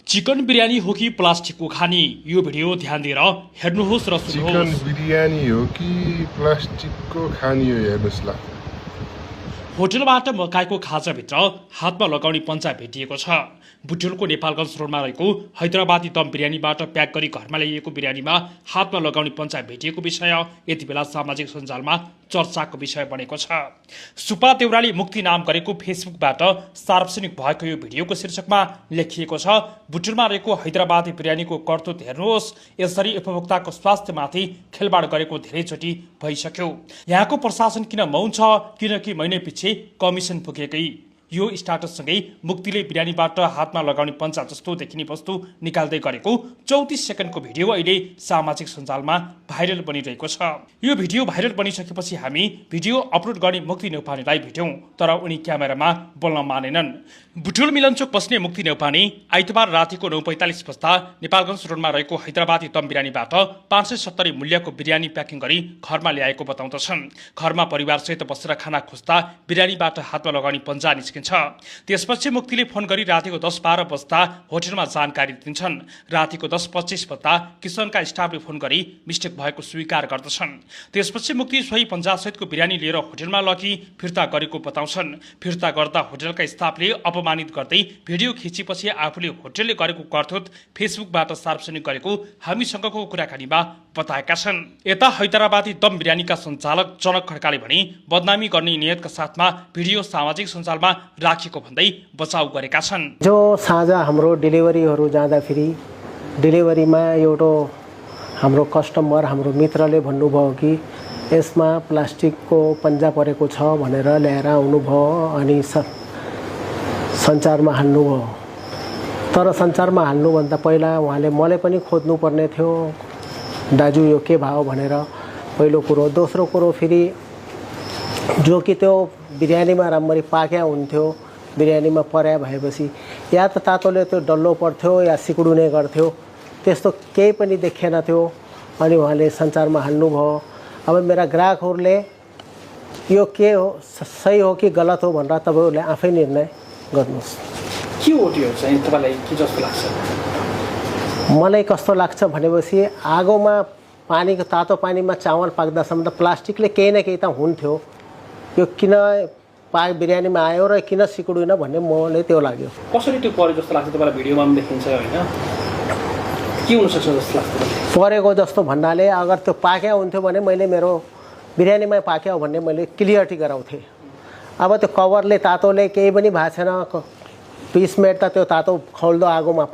Chicken biryani हो कि प्लास्टिकको खानी, यो भिडियो ध्यान दिएर हेर्नुहोस् र सुन्नुहोस्। चिकन बिरयानी हो कि प्लास्टिकको खानी हो, हेर्नुहोस् ल। होटलबाट मकाएको खाजाभित्र हातमा लगाउने पन्जा भेटिएको छ। बुटोलको नेपालगञ्ज रोडमा रहेको हैदराबादी दम बिरयानीबाट प्याक गरी घरमा ल्याइएको बिरयानीमा हातमा लगाउने पन्जा भेटिएको विषय यति बेला सामाजिक सञ्जालमा चर्चाको विषय बनेको छ। सुपा देउराले मुक्ति नाम गरेको फेसबुकबाट सार्वजनिक भएको यो भिडियोको शीर्षकमा लेखिएको छ, बुटोलमा रहेको हैदराबादी बिरयानीको करतुत हेर्नुहोस्, यसरी उपभोक्ताको स्वास्थ्यमाथि खेलबाड गरेको धेरैचोटि भइसक्यो। यहाँको प्रशासन किन मौन छ? किनकि महिनै पछि कमिसन पुगेकै। यो स्टाटससँगै मुक्तिले बिरयानीबाट हातमा लगाउने पन्जा जस्तो देखिने वस्तु निकाल्दै गरेको 34 सेकेन्डको भिडियो अहिले सामाजिक सञ्जालमा भाइरल बनिरहेको छ। यो भिडियो भाइरल बनिसकेपछि हामी भिडियो अपलोड गर्ने मुक्ति नेउपानेलाई भेट्यौं, तर उनी क्यामेरामा बोल्न मानेनन्। बुटोल मिलनचोक बस्ने मुक्ति नेउपाने आइतबार रातिको 9:45 बज्दा नेपालगञ्ज रोडमा रहेको हैदराबादी दम बिरयानीबाट 570 मूल्यको बिरयानी प्याकिङ गरी घरमा ल्याएको बताउँदछन्। घरमा परिवारसहित बसेर खाना खोज्दा बिरयानीबाट हातमा लगाउने पन्जा निस्किन्छ। त्यसपछि मुक्तिले फोन गरी रातिको 10-12 बज्दा होटलमा जानकारी दिन्छन्। रातिको 10:25 बज्दा किचनका स्टाफले फोन गरी मिस्टेक भएको स्वीकार गर्दछन्। त्यसपछि मुक्ति सोही पन्जासहितको बिरयानी लिएर होटलमा लगी फिर्ता गरेको बताउँछन्। फिर्ता गर्दा होटलका स्टाफले अपमानित गर्दै भिडियो खिचेपछि आफूले होटलले गरेको करतुत फेसबुकबाट सार्वजनिक गरेको हामीसँगको कुराकानीमा बताएका छन्। यता हैदराबादी दम बिरयानीका सञ्चालक जनक खड्काले भने बदनामी गर्ने नियतका साथमा भिडियो सामाजिक सञ्जालमा राखेको भन्दै बचाउ गरेका छन्। जो साँझ हाम्रो डेलिभरीहरू जाँदाखेरि डेलिभरीमा एउटा हाम्रो कस्टमर हाम्रो मित्रले भन्नुभयो कि यसमा प्लास्टिकको पन्जा परेको छ भनेर ल्याएर आउनुभयो अनि सञ्चारमा हाल्नुभयो। तर सञ्चारमा हाल्नुभन्दा पहिला उहाँले मलाई पनि खोज्नुपर्ने थियो, दाजु यो के भयो भनेर पहिलो कुरो। दोस्रो कुरो फेरि जो कि त्यो बिरयानीमा राम्ररी पाक्या हुन्थ्यो, बिरयानीमा पर्या भएपछि या त तातोले त्यो डल्लो पर्थ्यो या सिकुडिने गर्थ्यो, त्यस्तो केही पनि देखिएन थियो। अनि उहाँले सञ्चारमा हाल्नुभयो। अब मेरा ग्राहकहरूले यो के हो, सही हो कि गलत हो भनेर तपाईँहरूले आफै निर्णय गर्नुहोस्। के हो त्यो चाहिँ तपाईलाई के जस्तो लाग्छ? मलाई कस्तो लाग्छ भनेपछि आगोमा पानीको तातो पानीमा चामल पाक्दासम्म त प्लास्टिकले केही न केही त हुन्थ्यो। यो किन बिरयानीमा आयो र किन सिकुडिन भन्ने मलाई त्यो लाग्यो। कसरी त्यो परे जस्तो लाग्छ तपाईँलाई? भिडियोमा पनि देखिन्छ होइन, के हुनसक्छ जस्तो लाग्छ? परेको जस्तो भन्नाले अगर त्यो पाक्या हुन्थ्यो भने मैले मेरो बिरयानीमा पाक्या हो भन्ने मैले क्लियरिटी गराउँथेँ। अब त्यो कभरले तातोले केही पनि भएको छैन, 20 मिनट त त्यो तातो खौल्दो आगोमा